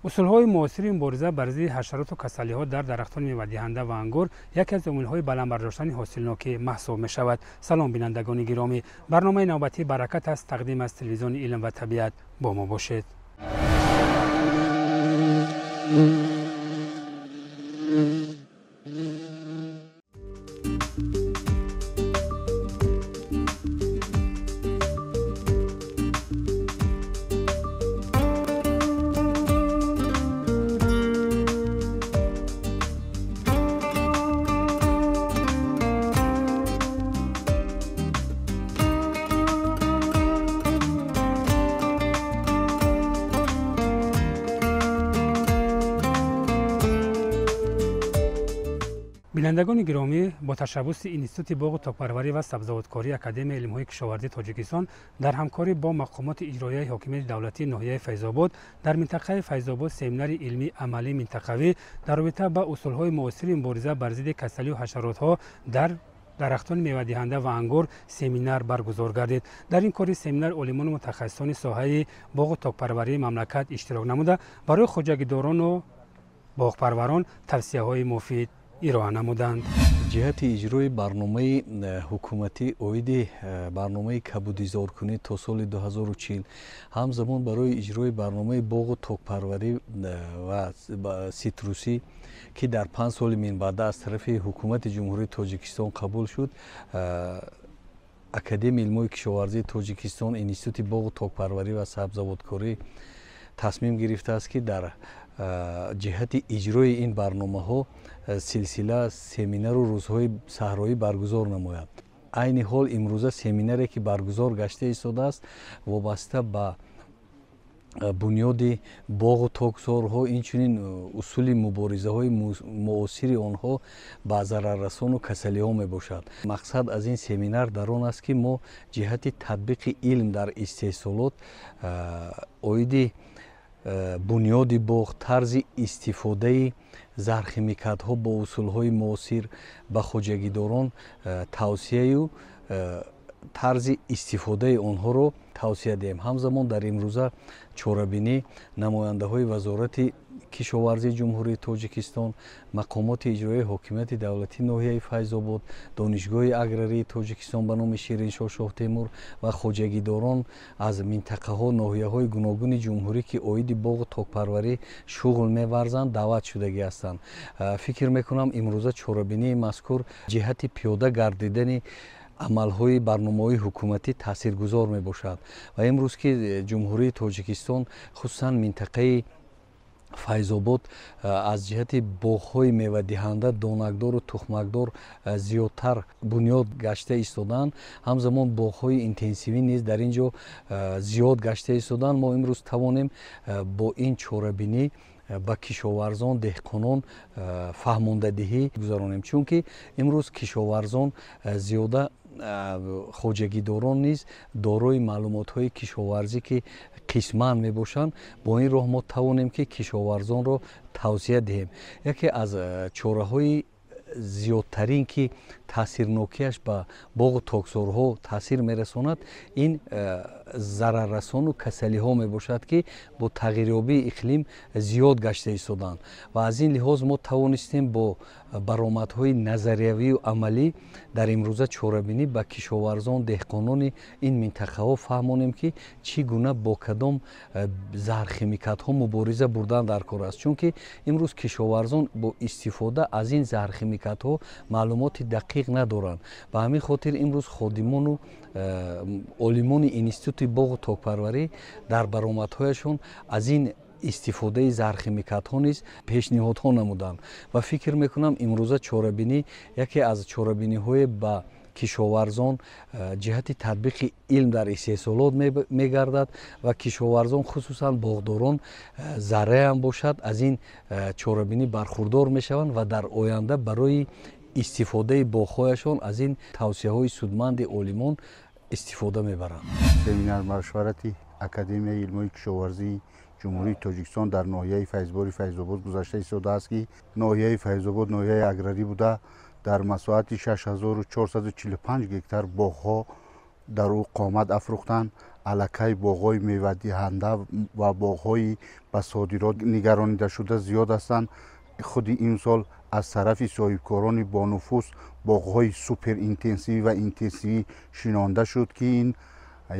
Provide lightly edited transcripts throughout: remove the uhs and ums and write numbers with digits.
Усулҳои муосири мубориза бар зидди ҳашароту касалиҳо дар дарахтони мевадиҳанда ва ангур яке аз омилҳои баланд бардоштани ҳосилнокӣ маҳсуб мешавад. Салом, бинандагони гиромӣ. Барномаи навбатӣ «Баракат» аст, тақдим аз телевизиони «Илм ва табиат». Бо мо бошед. Бинандагони гиромӣ, бо ташаббуси Институти боғу токпарварӣ ва сабзавоткории Академияи илмҳои кишоварзии Тоҷикистон дар ҳамкорӣ бо мақомоти иҷроияи ҳокимияти давлатии ноҳияи Файзобод дар минтақаи Файзобод семинари илмии амалии минтақавӣ дар робита ба усулҳои муосири мубориза бар зидди касалию ҳашаротҳо дар дарахтони мевадиҳанда ва ангур семинар баргузор гардид. Дар ин кори семинар олимону мутахассисони соҳаи боғу токпарварии мамлакат иштирок намуда, барои хоҷагидорону боғпарварон тавсияҳои муфид ироа намуданд. Ҷиҳати иҷрои барномаи ҳукуматӣ оиди барномаи кабудизоркунӣ то соли 2040, ҳамзамон барои иҷрои барномаи боғу токпарварӣ ва ситрусӣ, ки дар 5 соли минбаъда аз тарафи ҳукумати Ҷумҳурии Тоҷикистон қабул шуд, Академияи илмҳои кишоварзии Тоҷикистон, Институти боғу токпарварӣ ва сабзавоткорӣ тасмим гирифтааст, ки дар ҷиҳати иҷрои ин барномаҳо силсила семинару рӯзҳои саҳроӣ баргузор намояд. Айни ҳол имрӯза семинаре, ки баргузор гашта истодааст, вобаста ба бунёди боғу токзорҳо, инчунин усули муборизаҳои муосири онҳо ба зараррасону касалиҳо мебошад. Мақсад аз ин семинар дар он аст, ки мо ҷиҳати татбиқи илм дар истеҳсолот оиди бунёди боғ, тарзи истифодаи зархимикатҳо бо усулҳои муосир ба хоҷагидорон тавсияю тарзи истифодаи онҳоро тавсия диҳем. Ҳамзамон дар имрӯза чорабинӣ намояндаҳои Вазорати кишоварзии Ҷумҳурии Тоҷикистон, мақомоти иҷроияи ҳокимияти давлатии ноҳияи Файзобод, Донишгоҳи аграрии Тоҷикистон ба номи Шириншоҳ Шоҳтемур ва хоҷагидорон аз минтақаҳо, ноҳияҳои гуногуни ҷумҳурӣ, ки оиди боғу токпарварӣ шуғл меварзанд, даъват шудагӣ ҳастанд. Фикр мекунам, имрӯза чорабинии мазкур ҷиҳати пиёда гардидани амалҳои барномаҳои ҳукуматӣ таъсиргузор мебошад. Ва имрӯз, ки Ҷумҳурии Тоҷикистон, хусусан минтақаи Файзобод, аз ҷиҳати боғҳои мевадиҳанда, донакдору тухмакдор зиёдтар бунёд гашта истодаанд, ҳамзамон боғҳои интенсивӣ низ дар ин ҷо зиёд гашта истодаанд, мо имрӯз тавонем бо ин чорабинӣ ба кишоварзон, деҳқонон фаҳмондадиҳӣ гузаронем, чунки имрӯз кишоварзон зиёда, хоҷагидорон низ дорои маълумотҳои кишоварзӣ, ки қисман мебошанд. Бо ин роҳ мо тавонем, ки кишоварзонро тавсия диҳем. Яке аз чораҳои зиёдтарин, ки таъсирнокиаш ба боғу токзорҳо таъсир мерасонад, ин зараррасону касалиҳо мебошад, ки бо тағйирёбии иқлим зиёд гашта истодаанд. Ва аз ин лиҳоз мо тавонистем бо баромадҳои назариявию амалӣ дар имрӯза чорабинӣ ба кишоварзон, деҳқонони ин минтақаҳо фаҳмонем, ки чӣ гуна, бо кадом заҳрхимикатҳо мубориза бурдан дар кор аст, чунки имрӯз кишоварзон бо истифода аз ин заҳрхимикатҳо маълумоти дақиқ надоранд. Ба ҳамин хотир имрӯз ходимону олимони Институти боғу токпарварӣ дар баромадҳояшон аз ин истифодаи зархимикатҳо низ пешниҳодҳо намуданд. Ва фикр мекунам, имрӯза чорабинӣ яке аз чорабиниҳое ба кишоварзон ҷиҳати татбиқи илм дар истеҳсолот мегардад ва кишоварзон, хусусан боғдорон, зарраам бошад, аз ин чорабинӣ бархурдор мешаванд ва дар оянда барои истифодаи боғҳояшон аз ин тавсияҳои судманди олимон истифода мебаранд. Семинар машварати Академияи илмҳои кишоварзии Ҷумҳурии Тоҷикистон дар ноҳияи Файзбори Файзобод гузашта истодааст, ки ноҳияи Файзобод ноҳияи аграрӣ буда, дар масоҳати 6445 гектар боғҳо дар ӯ қомат афрӯхтанд. Аллакай боғҳои мевадиҳанда ва боғҳои ба содирот нигаронидашуда зиёд ҳастанд. Худи имсол аз тарафи соҳибкорони бонуфуз боғҳои суперинтенсивӣ ва интенсивӣ шинонда шуд, ки ин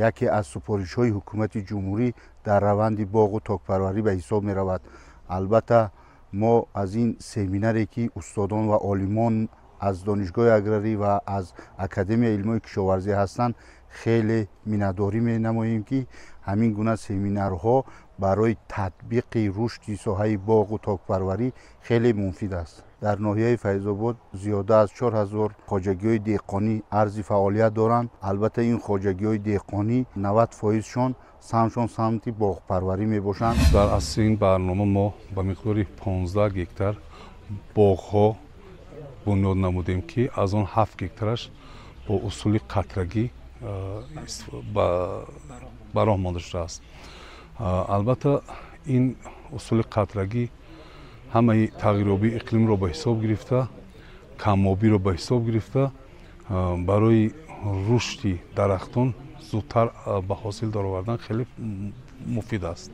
яке аз супоришҳои ҳукумати ҷумҳурӣ дар раванди боғу токпарварӣ ба ҳисоб меравад. Албатта, мо аз ин семинаре, ки устодон ва олимон аз Донишгоҳи аграрӣ ва аз Академияи илмҳои кишоварзӣ ҳастанд, хеле миннатдорӣ менамоем, ки ҳамин гуна семинарҳо барои татбиқи рушди соҳаи боғу токпарварӣ хеле муфид аст. Дар ноҳияи Файзобод зиёда аз 4000 хоҷагиҳои деҳқонӣ арзи фаъолият доранд. Албатта, ин хоҷагиҳои деҳқонӣ 90%шон самтшон самти боғпарварӣ мебошанд. Дар асоси ин барнома мо ба миқдори 15 гектар боғҳо бунёд намудем, ки аз он 7 гектараш бо усули қатрагӣ ба роҳ монда шудааст. Албатта, ин усули қатрагӣ ҳамаи тағйирёбии иқлимро ба ҳисоб гирифта, камобиро ба ҳисоб гирифта, барои рушди дарахтон зудтар ба ҳосил даровардан хеле муфид аст.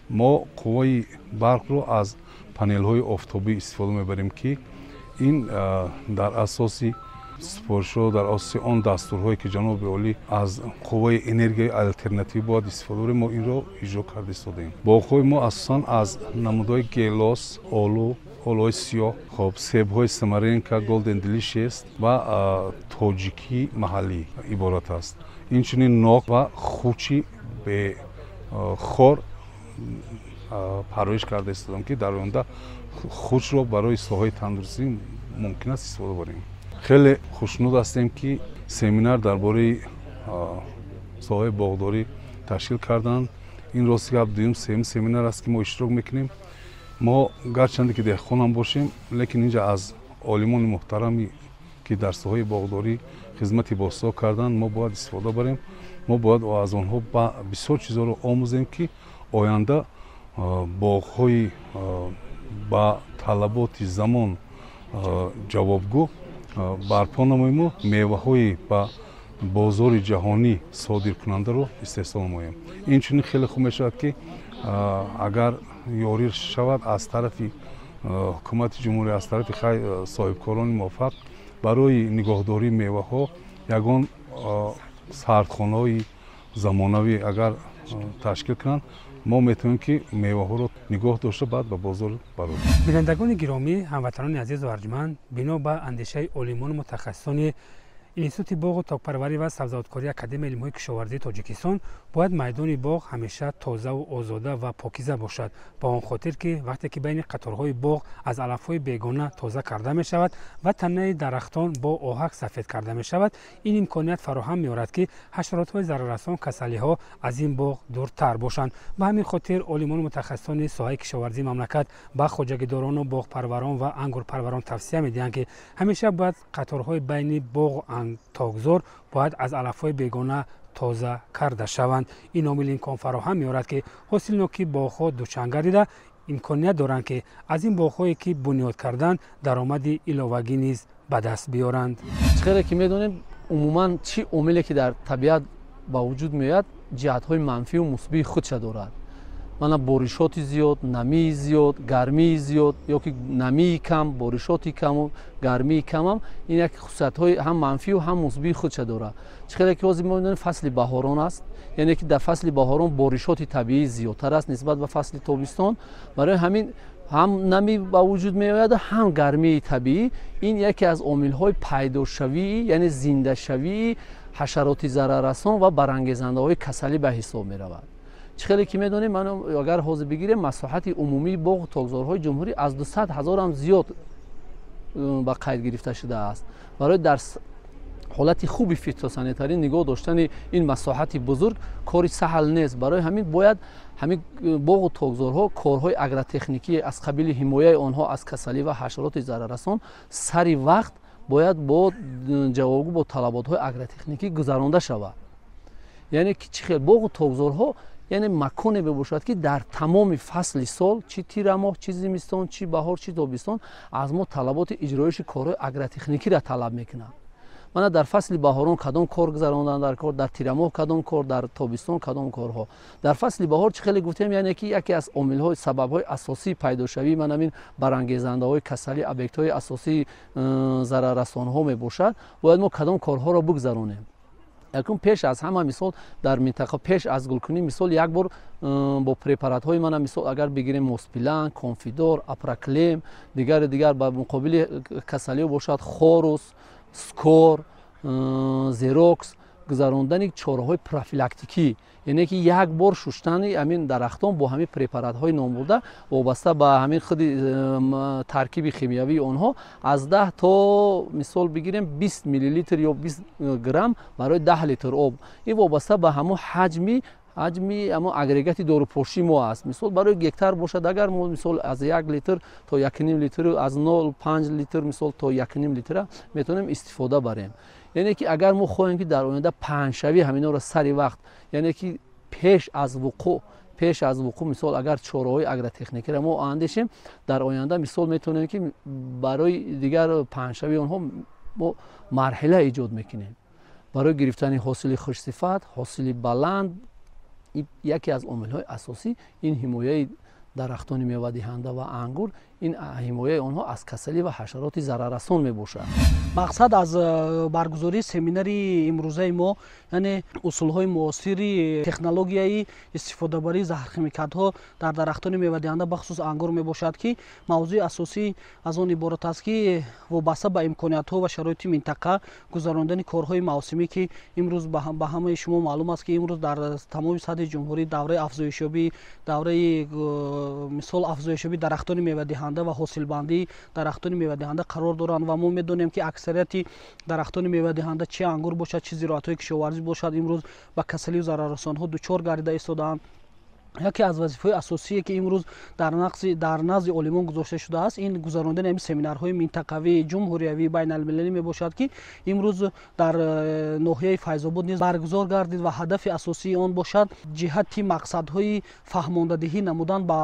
Мо қувваи барқро аз панелҳои офтобӣ истифода мебарем, ки ин дар асоси супоришҳо, дар асоси он дастурҳое, ки ҷаноби олӣ аз қувваи энергияи алтернативӣ бояд истифода барем, мо инро иҷро карда истодаем. Боғҳои мо асосан аз намудҳои гелос, олу, олуҳои сиёҳ, хоб, себҳои Самаренка, Голден Делишес ва тоҷикии маҳаллӣ иборат аст. Инчунин нок ва хучи бехор парвариш карда истодам, ки дар оянда хучро барои соҳаи тандурустӣ мумкин аст истифода барем. Хеле хушнуд ҳастем, ки семинар дар бораи соҳаи боғдорӣ ташкил карданд. Ин рости гап дуюм, сеюм семинар аст, ки мо иштирок мекунем. Мо гарчанде ки деҳқонам бошем, лекин инҷа аз олимони муҳтараме, ки дар соҳаи боғдорӣ хизмати босо карданд, мо бояд истифода барем. Мо бояд аз онҳо бисёр чизҳоро омӯзем, ки оянда боғҳои ба талаботи замон ҷавобгӯ барпо намоему меваҳои ба бозори ҷаҳонӣ содиркунандаро истеҳсол намоем. Инчунин хеле хуб мешавад, ки агар ёрӣ шавад аз тарафи ҳукумати ҷумҳурӣ, аз тарафи соҳибкорони муваффақ барои нигоҳдории меваҳо ягон сардхонаҳои замонавӣ агар ташкил кунанд, мо метавонем, ки меваҳоро нигоҳ дошта, баъд ба бозор барорем. Бинандагони гиромӣ, ҳамватанони азизу арҷманд, бино ба андешаи олимону мутахассисони Институти боғу токпарварӣ ва сабзавоткории Академияи илмҳои кишоварзии Тоҷикистон, бояд майдони боғ ҳамеша тозаву озода ва покиза бошад, ба он хотир, ки вақте ки байни қаторҳои боғ аз алафҳои бегона тоза карда мешавад ва танаи дарахтон бо оҳак сафед карда мешавад, ин имконият фароҳам меорад, ки ҳашаротҳои зараррасон, касалиҳо аз ин боғ дуртар бошанд. Ба ҳамин хотир олимону мутахассисони соҳаи кишоварзии мамлакат ба хоҷагидорону боғпарварон ва ангурпарварон тавсия медиҳанд, ки ҳамеша бояд қаторҳои байни боғу токзор бояд аз алафҳои бегона тоза карда шаванд. Ин омил имкон фароҳам меорад, ки ҳосилнокии боғҳо дучанд гардида, имконият доранд, ки аз ин боғҳое, ки бунёд карданд, даромади иловагӣ низ ба даст биёранд. Чӣ хеле ки медонем, умуман чӣ омиле ки дар табиат ба вуҷуд меояд, ҷиҳатҳои манфию мусбии худша дорад. Мана боришоти зиёд, намии зиёд, гармии зиёд ё ки намии кам, боришоти каму гармии камам, ин як хусусиятҳои ҳам манфию ҳам мусбии худша дорад. Чӣ хеле ки ҳозир мо медонем, фасли баҳорон аст, яъне ки дар фасли баҳорон боришоти табиӣ зиёдтар аст нисбат ба фасли тобистон. Барои ҳамин ҳам намӣ ба вуҷуд меояд, ҳам гармии табиӣ. Ин яке аз омилҳои пайдошавии, яъне зиндашавии ҳашароти зараррасон ва барангезандаҳои касалӣ ба ҳисоб меравад. Чӣ хеле ки медонем, агар ҳозир бигирем, масоҳати умумии боғу токзорҳои ҷумҳурӣ аз 200 ҳазорам зиёд ба қайд гирифта шудааст. Барои дар ҳолати хуби фитосанитарӣ нигоҳ доштани ин масоҳати бузург кори саҳл нест. Барои ҳамин бояд ҳамин боғу токзорҳо корҳои агротехникӣ аз қабили ҳимояи онҳо аз касалӣ ва ҳашароти зараррасон сари вақт бояд бо ҷавобгӯ бо талаботҳои агротехникӣ гузаронда шавад. Яъне ки чӣ хел боғу токзорҳо, яъне маконе мебошад, ки дар тамоми фасли сол, чӣ тирамоҳ, чӣ зимистон, чӣ баҳор, чӣ тобистон, аз мо талаботи иҷроиши корҳои агротехникиро талаб мекунад. Мана дар фасли баҳорон кадом кор гузарондан дар кор, дар тирамоҳ кадом кор, дар тобистон кадом корҳо. Дар фасли баҳор чӣ хеле гуфтем, яъне ки яке аз омилҳои сабабҳои асосии пайдошавии ман ҳамин барангезандаҳои касалӣ, объектҳои асосии зараррасонҳо мебошад. Бояд мо кадом корҳоро бигзаронем. Якум, пеш аз ҳама, мисол, дар минтақа пеш аз гулкунӣ, мисол, як бор бо препаратҳои мана, мисол, агар бигирем, Моспилан, Конфидор, Апраклем, дигари дигар, ба муқобили касалиҳо бошад, Хорус, Скор, Зерокс, гузарондани чораҳои профилактикӣ, яъне ки як бор шуштани ҳамин дарахтон бо ҳамин препаратҳои номбурда, вобаста ба ҳамин худи таркиби химиявии онҳо, аз 10 то, мисол бигирем, 20 миллилитр ё 20 грамм барои 10 литр об. Ин вобаста ба ҳамон ҳаҷми ҳамон агрегати дорупошии мо аст. Мисол, барои гектар бошад, агар мо, мисол, аз 1 литр то 1,5 литр, аз 0,5 литр, мисол, то 1,5 литра метавонем истифода барем. Яъне ки агар мо хоҳем, ки дар оянда паҳншавии ҳаминҳоро сари вақт, яъне ки пеш аз вуқӯъ, мисол, агар чораҳои агротехникиро мо андешем, дар оянда, мисол, метавонем, ки барои дигар паҳншавии онҳо мо марҳила эҷод мекунем. Барои гирифтани ҳосили хушсифат, ҳосили баланд, яке аз омилҳои асосӣ ин ҳимояи дарахтони мевадиҳанда ва ангур, ин ҳимояи онҳо аз касалӣ ва ҳашароти зараррасон мебошад. Мақсад аз баргузории семинари имрӯзаи мо, яъне усулҳои муосири технологияи истифодабарии заҳрхимикатҳо дар дарахтони мевадиҳанда, бахусус ангур мебошад, ки мавзӯи асосӣ аз он иборат аст, ки вобаста ба имкониятҳо ва шароити минтақа гузарондани корҳои мавсимӣ, ки имрӯз ба ҳамаи шумо маълум аст, ки имрӯз дар тамоми сатҳи ҷумҳурӣ давраи афзоишёбӣ, давраи, мисол, афзоишёбии дарахтони мевадиҳанда ва ҳосилбандии дарахтони мевадиҳанда қарор доранд. Ва мо медонем, ки аксарияти дарахтони мевадиҳанда, чи ангур бошад, чи зироатҳои кишоварзӣ бошад, имрӯз ба касалию зараррасонҳо дучор гардида истодаанд. Яке аз вазифаҳои асосие, ки имрӯз дар назди олимон гузошта шудааст, ин гузарондани ҳамин семинарҳои минтақавӣ, ҷумҳуриявӣ, байналмилалӣ мебошад, ки имрӯз дар ноҳияи Файзобод низ баргузор гардид ва ҳадафи асосии он бошад ҷиҳати мақсадҳои фаҳмондадиҳӣ намудан ба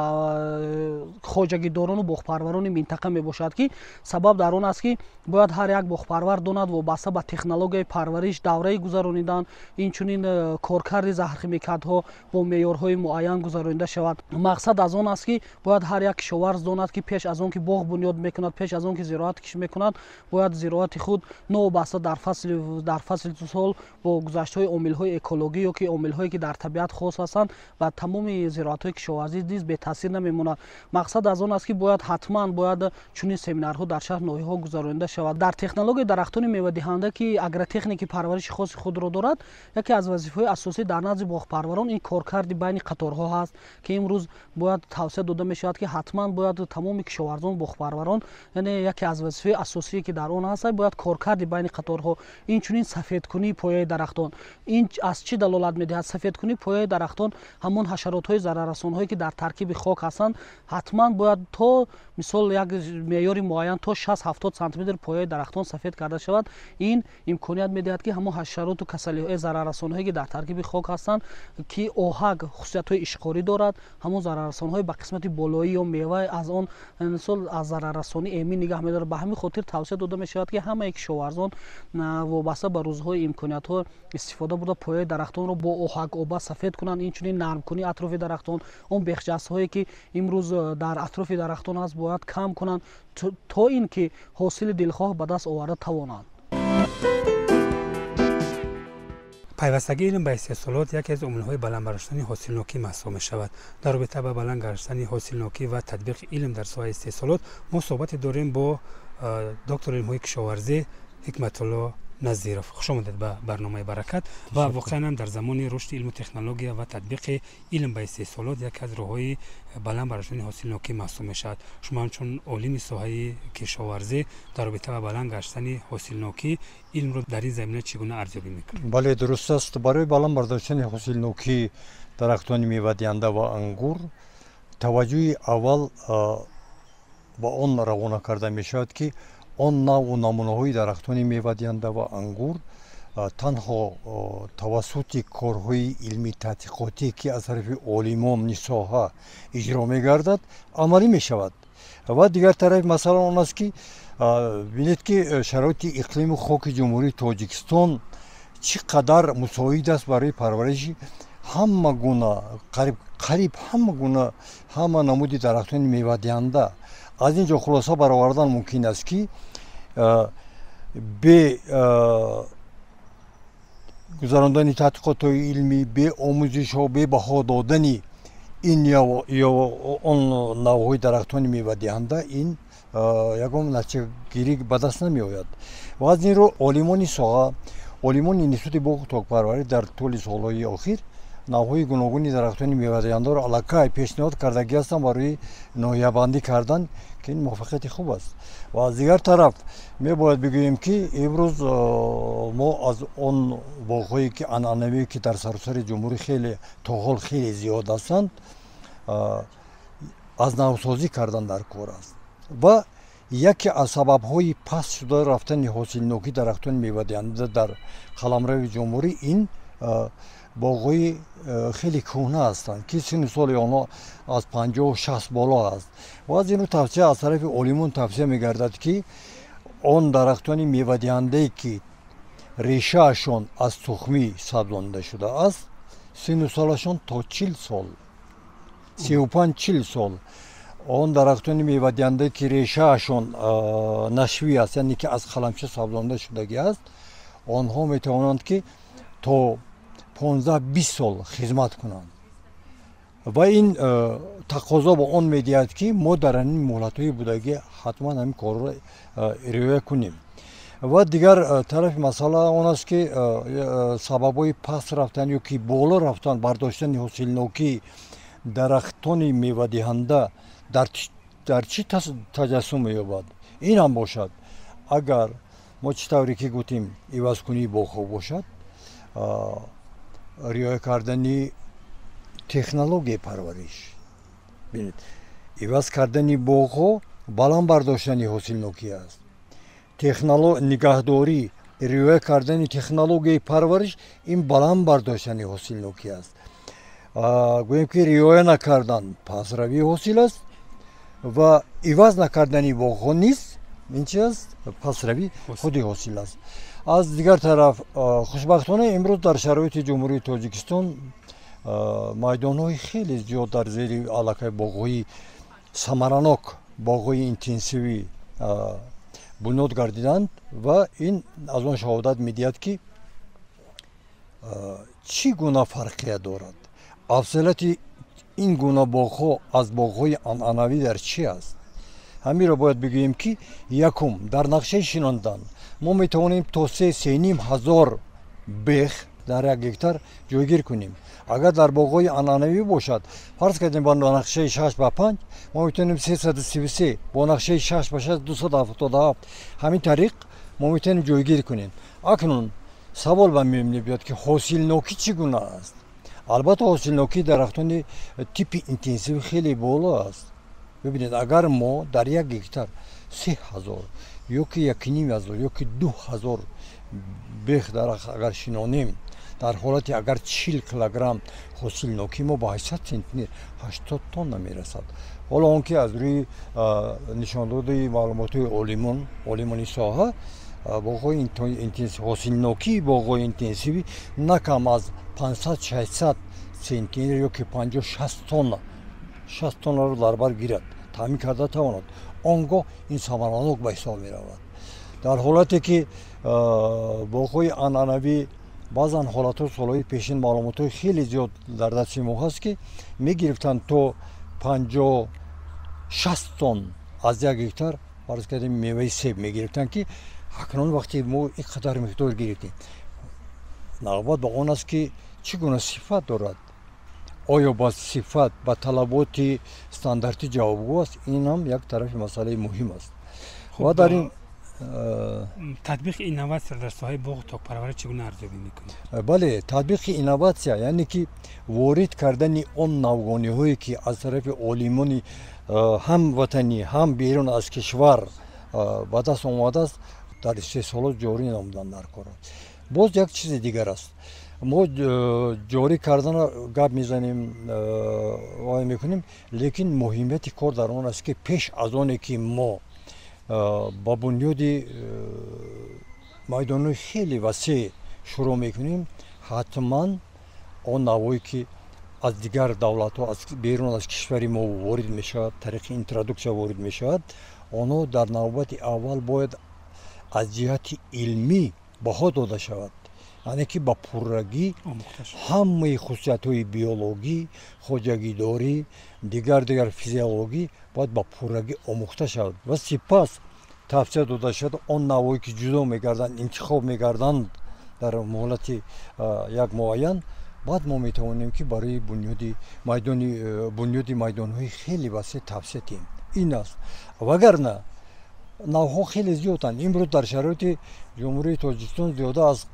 хоҷагидорону боғпарварони минтақа мебошад, ки сабаб дар он аст, ки бояд ҳар як боғпарвар донад, вобаста ба технологияи парвариш, давраи гузаронидан, инчунин коркарди заҳрхимикатҳо бо меъёрҳои муайян гузаронида шавад. Мақсад аз он аст, ки бояд ҳар як кишоварз донад, ки пеш аз он ки боғ бунёд мекунад, пеш аз он ки зироат кишт мекунад, бояд зироати худ новобаста дар фасли сол бо гузаштҳои омилҳои экологӣ ё ки омилҳое, ки дар табиат хос ҳастанд, ба тамоми зироатҳои кишоварзӣ низ бетаъсир намемонад. Мақсад аз он аст, ки бояд ҳатман бояд чунин семинарҳо дар шаҳр, ноҳияҳо гузаронида шавад. Дар технологияи дарахтони мевадиҳанда, ки агротехники парвариши хоси худро дорад, яке аз вазифаҳои асосӣ дар назди боғпарварон ин коркарди байни қаторҳо ҳаст, ки имрӯз бояд тавсия дода мешавад, ки ҳатман бояд тамоми кишоварзон, боғпарварон, яъне яке аз вазифаи асосие, ки дар он ҳаст, бояд коркарди байни қаторҳо, инчунин сафедкунии пояи дарахтон. Ин аз чӣ далолат медиҳад? Сафедкунии пояи дарахтон ҳамон ҳашаротҳои зараррасонҳое, ки дар таркиби хок ҳастанд, ҳатман бояд то, мисол, як меъёри муайян, то 60-70 сантиметр пояи дарахтон сафед карда шавад. Ин имконият медиҳад, ки ҳамон ҳашароту касалиҳои зараррасонҳое, ки дар таркиби хок ҳастанд, ки оҳак хусусиятҳои ишқорӣ дорад, ҳамон зараррасонҳои ба қисмати болоӣ ё мева аз он, мисол, аз зараррасонӣ эмин нигаҳ медорад. Ба ҳамин хотир тавсия дода мешавад, ки ҳамаи кишоварзон вобаста ба рӯзҳои имкониятҳо истифода бурда, пояи дарахтонро бо оҳак оба сафед кунанд. Инчунин нармкунии атрофи дарахтон, он бехҷастҳое, ки имрӯз дар атрофи дарахтон аст, бояд кам кунанд, то ин ки ҳосили дилхоҳ ба даст оварда тавонанд. Пайвастагии илм ба истеҳсолот яке аз омилҳои баланд бардоштани ҳосилнокӣ маҳсуб мешавад. Дар робита ба баланд гаштани ҳосилнокӣ ва татбиқи илм дар соҳаи истеҳсолот мо суҳбате дорем бо доктори илмҳои кишоварзӣ Ҳикматулло Назиров. Хуш омадед ба барномаи «Баракат». Ва воқеан ҳам дар замони рушди илму технология ва татбиқи илм ба истеҳсолот яке аз роҳҳои баланд бардоштани ҳосилнокӣ маҳсуб мешавад. Шумо ҳамчун олими соҳаи кишоварзӣ дар робита ба баланд гаштани ҳосилнокӣ илмро дар ин замина чӣ гуна арзёбӣ мекунед? Бале, дуруст аст. Барои баланд бардоштани ҳосилнокии дарахтони мевадиҳанда ва ангур таваҷҷӯҳи аввал ба он равона карда мешавад, ки он навъу намунаҳои дарахтони мевадиҳанда ва ангур танҳо тавассути корҳои илмии таҳқиқотӣ, ки аз тарафи олимони соҳа иҷро мегардад, амалӣ мешавад. Ва дигар тарафи масъала он аст, ки бинед, ки шароити иқлиму хоки Ҷумҳурии Тоҷикистон чӣ қадар мусоид аст барои парвариши ҳама гуна, қариб ҳама гуна, ҳама намуди дарахтони мевадиҳанда. Аз ин ҷо хулоса баровардан мумкин аст, ки бе гузарондани тадқиқотҳои илмӣ, бе омӯзишҳо, бе баҳо додани ин ё он навъҳои дарахтони мевадиҳанда ин ягон натиҷагирӣ ба даст намеояд. Ва аз ин рӯ олимони соҳа, олимони Институти боғу токпарварӣ дар тӯли солҳои охир навъҳои гуногуни дарахтони мевадиҳандаро аллакай пешниҳод кардагӣ ҳастанд барои ноҳиябандӣ кардан, ки ин муваффақияти хуб аст. Ва аз дигар тараф мебояд бигӯем, ки имрӯз мо аз он боғҳое ки анъанавие, ки дар саросари ҷумҳурӣ хеле то ҳол хеле зиёд ҳастанд, аз навсозӣ кардан дар кор аст. Ва яке аз сабабҳои паст шуда рафтани ҳосилнокии дарахтони мевадиҳанда дар қаламрави ҷумҳурӣ ин боғҳои хеле кӯҳна ҳастанд, ки синну соли онҳо аз 50-60 боло аст. Ва аз ин рӯ тавсия аз тарафи олимон тавсия мегардад, ки он дарахтони мевадиҳандае, ки решаашон аз тухмӣ сабзонида шудааст, синну солашон то 40 сол, 35-40 сол, он дарахтони мевадиҳандае, ки решаашон нашвӣ аст, яъне ки аз қаламча сабзонида шудагӣ аст, онҳо метавонанд, ки то 15-20 сол хизмат кунанд. Ва ин тақозо ба он медиҳад, ки мо дар ҳамин муҳлатҳои будагӣ ҳатман ҳамин корро риоя кунем. Ва дигар тарафи масъала он аст, ки сабабҳои паст рафтан ё ки боло рафтан бардоштани ҳосилнокии дарахтони мевадиҳанда дар чӣ таҷассум меёбад? Ин ҳам бошад, агар мо чӣ тавре ки гуфтем, ивазкунии боғҳо бошад, риоя кардани технологияи парвариш, бинед, иваз кардани боғҳо баланд бардоштани ҳосилнокӣ аст, нигаҳдорӣ, риоя кардани технологияи парвариш ин баланд бардоштани ҳосилнокӣ аст. Гӯем, ки риоя накардан пасравии ҳосил аст ва иваз накардани боғҳо низ ин чи аст? Пасравӣ худи ҳосил аст. Аз дигар тараф, хушбахтона, имрӯз дар шароити Ҷумҳурии Тоҷикистон майдонҳои хеле зиёд дар зери аллакай боғҳои самаранок, боғҳои интенсивӣ бунёд гардиданд ва ин аз он шаҳодат медиҳад, ки чӣ гуна фарқият дорад, афзалияти ин гуна боғҳо аз боғҳои анъанавӣ дар чӣ аст. Ҳаминро бояд бигӯем, ки якум, дар нақшаи шинондан мо метавонем то 3-3,5 ҳазор бех дар як гектар ҷойгир кунем. Агар дар боғҳои анъанавӣ бошад, фарз кардем, ба нақшаи 6 ба 5 мо метавонем 333, бо нақшаи 6 ба 6 277, ҳамин тариқ мо метавонем ҷойгир кунем. Акнун савол ба миён мебиёд, ки ҳосилнокӣ чӣ гуна аст? Албатта, ҳосилнокии дарахтони типи интенсивӣ хеле боло аст. Бибинед, агар мо дар як гектар 3000 ё ки 1,5 ҳазор ё ки 2000 бех дарахт агар шинонем, дар ҳолати агар 40 килограмм, ҳосилнокии мо ба 800 центнер, 80 тонна мерасад. Ҳоло он ки аз рӯи нишондоди маълумотҳои олимон, олимони соҳа, боғҳои ҳосилнокии боғҳои интенсивӣ на кам аз 500-600 центнер ё ки 50-60 тонна, 60 тоннаро дар бар гирад, таъмин карда тавонад, он гоҳ ин самаранок ба ҳисоб меравад. Дар ҳолате ки боғҳои анъанавӣ, баъзан ҳолатҳо, солҳои пешин маълумотҳои хеле зиёд дар дасти мо ҳаст, ки мегирифтанд то 50-60 тонн аз як гектар, фарз кардем, меваи себ мегирифтанд, ки акнун вақте мо ин қадар миқдор гирифтем, навбат ба он аст, ки чӣ гуна сифат дорад, оё ба сифат, ба талаботи стандартӣ ҷавобгӯ аст? Ин ҳам як тарафи масъалаи муҳим аст. Ва дар ин Татбиқи инноватсия дар соҳаи боғу токпарварӣ чӣ гуна арзёбӣ мекунед? Бале, татбиқи инноватсия, яъне ки ворид кардани он навгониҳое, ки аз тарафи олимони ҳам ватанӣ, ҳам берун аз кишвар ба даст омадааст, дар истеҳсолот ҷорӣ намудан дар кор. Боз як чизи дигар аст. Мо ҷорӣ кардана гап мезанем, вай мекунем, лекин муҳимияти кор дар он аст, ки пеш аз оне ки мо ба бунёди майдонҳои хеле васеъ шурӯъ мекунем, ҳатман он навъое ки аз дигар давлатҳо, аз берун аз кишвари мо ворид мешавад, тариқи интродуксия ворид мешавад, онҳо дар навбати аввал бояд аз ҷиҳати илмӣ баҳо дода шавад, яъне ки ба пуррагӣ ҳамаи хусусиятҳои биологӣ, хоҷагидорӣ, дигар физиологӣ бояд ба пуррагӣ омӯхта шавад ва сипас тавсия дода шавад. Он навъое ки ҷудо мегарданд, интихоб мегарданд дар муҳлати як муайян, баъд мо метавонем, ки барои бунёди майдонҳои хеле васеъ тавсия диҳем. Ин аст, вагарна навъҳо хеле зиёданд. Имрӯз дар шароити Ҷумҳурии Тоҷикистон зиёда аз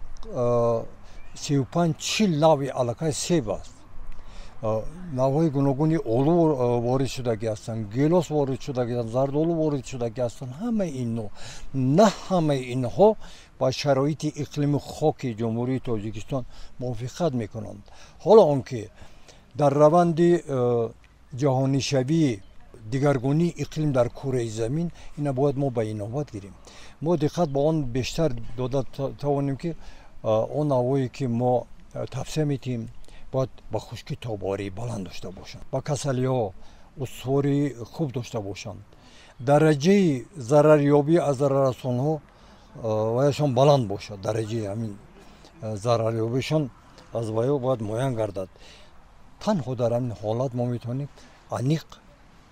35-40 навъи аллакай себ аст. Навъҳои гуногуни олу ворид шудагӣ ҳастанд, гелос ворид шудагӣ, зардолу ворид шудагӣ ҳастанд. Ҳамаи инҳо, на ҳамаи инҳо ба шароити иқлими хоки Ҷумҳурии Тоҷикистон мувофиқат мекунанд. Ҳоло он ки дар раванди ҷаҳонишавии дигаргунии иқлим дар кураи замин, ина бояд мо ба инобат гирем. Мо диққат ба он бештар дода тавонем, ки он навъое ки мо тавсия медиҳем, бояд ба хушкӣ тобоварии баланд дошта бошанд, ба касалиҳо устувории хуб дошта бошанд, дараҷаи зарарёбӣ аз зараррасонҳо ваяшон баланд бошад, дараҷаи ҳамин зарарёбишон аз ваё бояд муайян гардад. Танҳо дар ҳамин ҳолат мо метавонем аниқ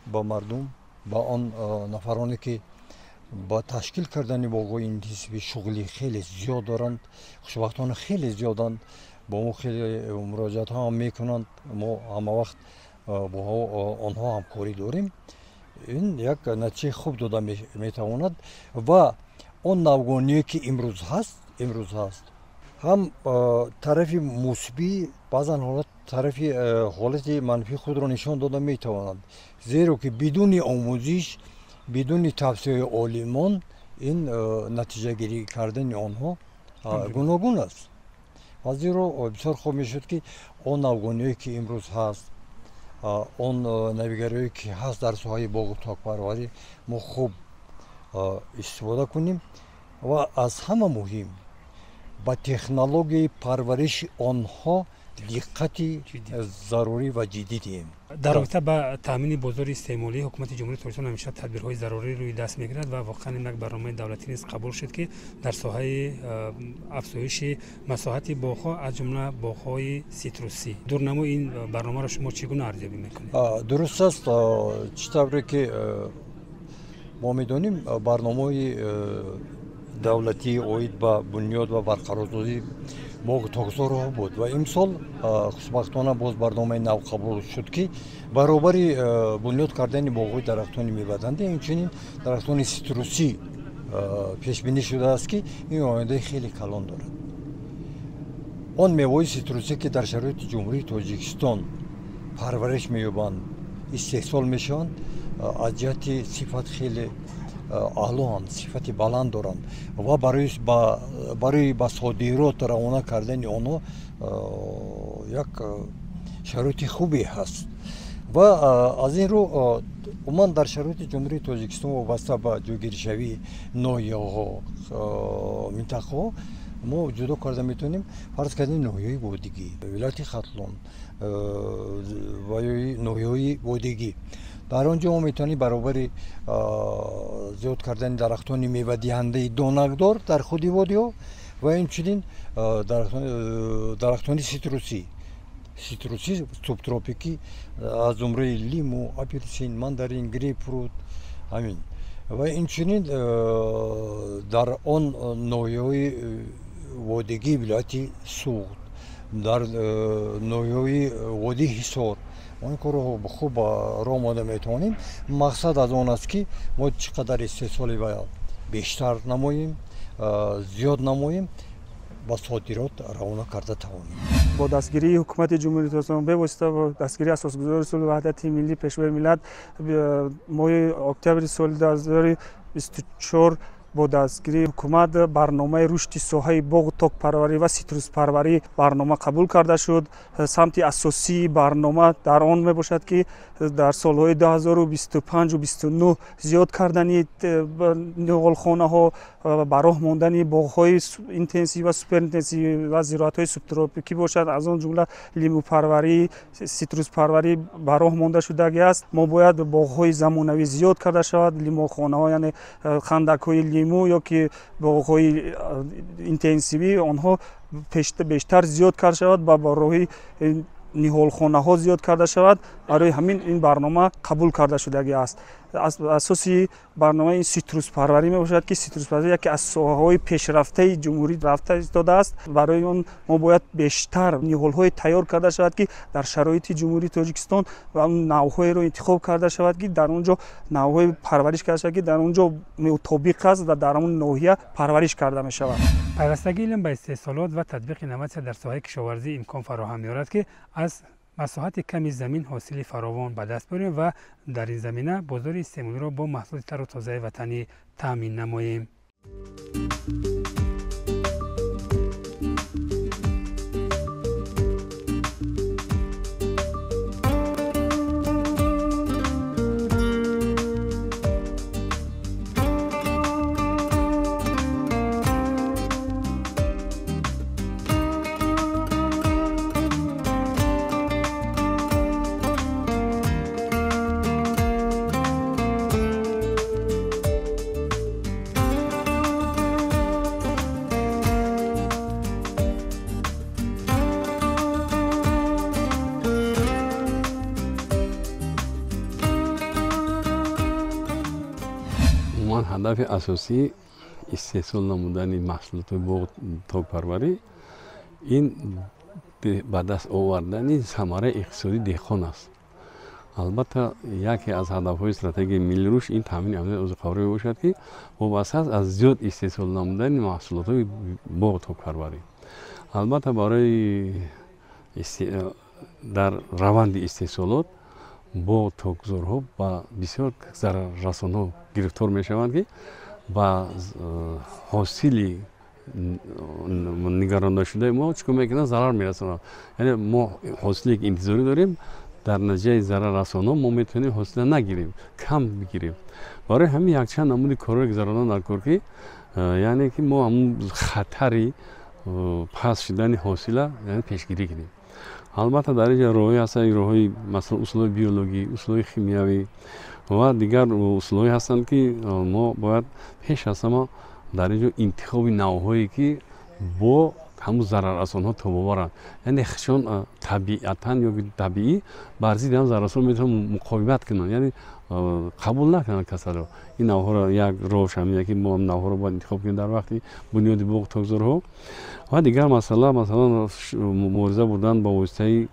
ба мардум, ба он нафароне ки ба ташкил кардани боғҳои интенсивӣ шуғли хеле зиёд доранд, хушбахтона хеле зиёданд, бо мо хеле муроҷиатҳо ҳам мекунанд, мо ҳама вақт бо онҳо ҳамкорӣ дорем, ин як натиҷаи хуб дода метавонад. Ва он навгоние ки имрӯз ҳаст, ҳам тарафи мусбӣ, баъзан ҳолат тарафи ҳолати манфии худро нишон дода метавонанд, зеро ки бидуни омӯзиш, бидуни тавсияи олимон ин натиҷагирӣ кардани онҳо гуногун аст. Аз зеро бисёр хуб мешуд, ки он навгониҳое ки имрӯз ҳаст, он навигариҳое ки ҳаст дар соҳаи боғу токпарварӣ, мо хуб истифода кунем ва аз ҳама муҳим ба технологияи парвариши онҳо диққати зарурӣ ва ҷиддӣ диҳем. Дар робита ба таъмини бозори истеъмолӣ ҳукумати Ҷумҳурии Тоҷикистон ҳамеша тадбирҳои зарурӣ рӯи даст мегирад ва воқеан ин як барномаи давлатӣ низ қабул шуд, ки дар соҳаи афзоиши масоҳати боғҳо, аз ҷумла боғҳои ситрусӣ. Дурнамои ин барномаро шумо чӣ гуна арзёбӣ мекунед? Дуруст аст, чӣ тавре ки мо медонем, барномаҳои давлатӣ оид ба бунёд ва барқарорсозии боғу токзорҳо буд ва имсол хушбахтона боз барномаи нав қабул шуд, ки баробари бунёд кардани боғҳои дарахтони меваданда, инчунин дарахтони ситрусӣ пешбинӣ шудааст, ки ин ояндаи хеле калон дорад. Он меваҳои ситрусӣ ки дар шароити Ҷумҳурии Тоҷикистон парвариш меёбанд, истеҳсол мешаванд, аз ҷиҳати сифат хеле аълоанд, сифати баланд доранд ва барои ба содирот равона кардани онҳо як шароити хубе ҳаст. Ва аз ин рӯ умуман дар шароити Ҷумҳурии Тоҷикистон вобаста ба ҷойгиршавии ноҳияҳо, минтақаҳо мо ҷудо карда метавонем. Фарз кардем ноҳияҳои водигӣ, вилояти Хатлон ва ноҳияҳои водигӣ, дар он ҷо мо метавонем баробари зиёд кардани дарахтони мевадиҳандаи донакдор дар худи водиҳо ва инчунин дарахтони ситрусӣ субтропикӣ аз зумраи лиму, апелсин, мандарин, грейпфрут, ҳамин, ва инчунин дар он ноҳияҳои водигии вилояти Суғд, дар ноҳияҳои водии Ҳисор он корро хуб роҳ монда метавонем. Мақсад аз он аст, ки мо чӣ қадар истеҳсоли бештар намоем, зиёд намоем, ба содирот равона карда тавонем. Бо дастгирии ҳукумати Ҷумҳурии Тоҷикистон, бевосита бо дастгирии асосгузори сулҳу ваҳдати миллӣ, Пешвои миллат, моҳи октябри соли 2024 Бо дастгирии ҳукумат барномаи рушди соҳаи боғу токпарварӣ ва ситруспарварӣ барнома қабул карда шуд. Самти асосии барнома дар он мебошад, ки дар солҳои 2025 29 зиёд кардани ниҳолхонаҳо, ба роҳ мондани боғҳои интенсив ва суперинтенсив ва зироатҳои субтропикӣ бошад, аз он ҷумла лимӯпарварӣ, ситруспарварӣ ба роҳ монда шудагӣ аст. Мо бояд боғҳои замонавӣ зиёд карда шавад, лимӯхонаҳо, яъне хандакҳои лимӯ ё ки боғҳои интенсивӣ, онҳо бештар зиёд карда шавад ва ба роҳи ниҳолхонаҳо зиёд карда шавад. Барои ҳамин ин барнома қабул карда шудагӣ аст. Асоси барнома ин ситруспарварӣ мебошад, ки ситруспарварӣ яке аз соҳаҳои пешрафтаи ҷумҳурӣ рафта истодааст. Барои он мо бояд бештар ниҳолҳое тайёр карда шавад, ки дар шароити Ҷумҳурии Тоҷикистон ва навъҳоеро интихоб карда шавад, ки дар он ҷо навъҳои парвариш карда шавад, ки дар он ҷо мутобиқ аст ва дар он ноҳия парвариш карда мешавад. Пайвастагии илм ба истеҳсолот ва татбиқи инноватсия дар соҳаи кишоварзӣ имкон фароҳам меорад, ки аз масоҳати ками замин ҳосили фаровон ба даст биёрем ва дар ин замина бозори истеъмолиро бо маҳсулоти тару тозаи ватанӣ таъмин намоем. Ҳадафи асосӣ истеҳсол намудани маҳсулоти боғу токпарварӣ ин ба даст овардани самараи иқтисодии деҳқон аст. Албатта, яке аз ҳадафҳои стратегияи миллии рушд ин таъмини амнияти озуқаворӣ мебошад, ки вобаста аст аз зиёд истеҳсол намудани маҳсулотҳои боғу токпарварӣ. Албатта, барои дар раванди истеҳсолот боғу токзорҳо ба бисёр зараррасонҳо гирифтор мешаванд, ки ба ҳосили нигарондашудаи мо чӣ кор мекунанд, зарар мерасонанд. Яъне мо ҳосиле ки интизорӣ дорем, дар натиҷаи зараррасонҳо мо метавонем ҳосила нагирем, кам бигирем. Барои ҳамин якчанд намуди корҳое гузарондан дар кор, ки яъне ки мо ҳамун хатари паст шудани ҳосила пешгирӣ кунем. Албатта, дар инҷа роҳҳое ҳастанд, роҳҳои масалан усулҳои биологӣ, усулҳои химиявӣ ва дигар усулҳое ҳастанд, ки мо бояд пеш аз ҳама дар инҷо интихоби навъҳое, ки бо ҳамун зараррасонҳо тобоваранд, яъне чун табиатан ё табиӣ бар зидди ҳам зараррасон метавонанд муқовимат кунанд, яъне қабул накунанд касалро. Ин навъҳоро як роҳш ҳамин, ки мо навъҳоро бояд интихоб кунем дар вақти бунёди боғу токзорҳо. Ва дигар масъала, масалан мубориза бурдан ба воситаи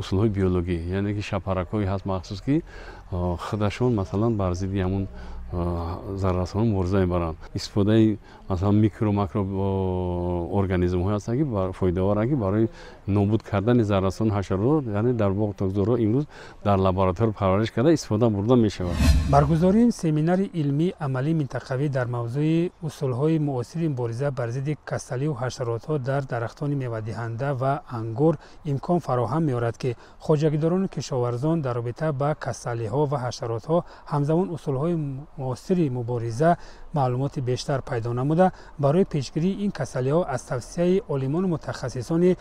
усулҳои биологӣ, яъне ки шапаракҳое ҳаст махсус, ки худашон масалан бар зидди ҳамун зараррасонҳо мубориза мебаранд. Истифодаи масалан микро макро организмҳое ҳастанд, ки фоидаоваранд, ки барои нобуд кардани зараррасон ҳашарот, яъне дар боғу токзорҳо имрӯз дар лаборатория парвариш карда истифода бурда мешавад. Баргузории семинари илмии амалии минтақавӣ дар мавзӯи усулҳои муосири мубориза бар зидди касалию ҳашаротҳо дар дарахтони мевадиҳанда ва ангур имкон фароҳам меорад, ки хоҷагидорону кишоварзон дар робита ба касалиҳо ва ҳашаротҳо, ҳамзамон усулҳои муосири мубориза маълумоти бештар пайдо намуда, барои пешгирии ин касалиҳо аз тавсияи олимону мутахассисони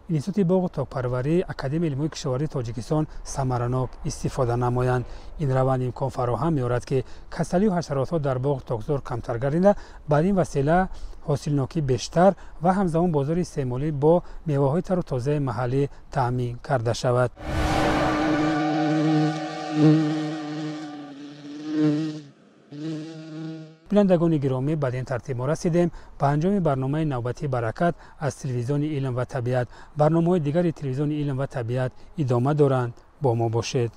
Институти боғу токпарварии Академияи илмҳои кишоварзии Тоҷикистон самаранок истифода намоянд. Ин раванд имкон фароҳам меорад, ки касалию ҳашаротҳо дар боғу токзор камтар гардида, бар ин васила ҳосилнокӣ бештар ва ҳамзамон бозори истеъмолӣ бо меваҳои тару тозаи маҳаллӣ таъмин карда шавад. Бинандагони гиромӣ, бад ин тартиб мо расидем ба анҷоми барномаи навбатии Баракат аз телевизиони илм ва табиат. Барномаҳои дигари телевизиони илм ва табиат идома доранд. Бо мо бошед.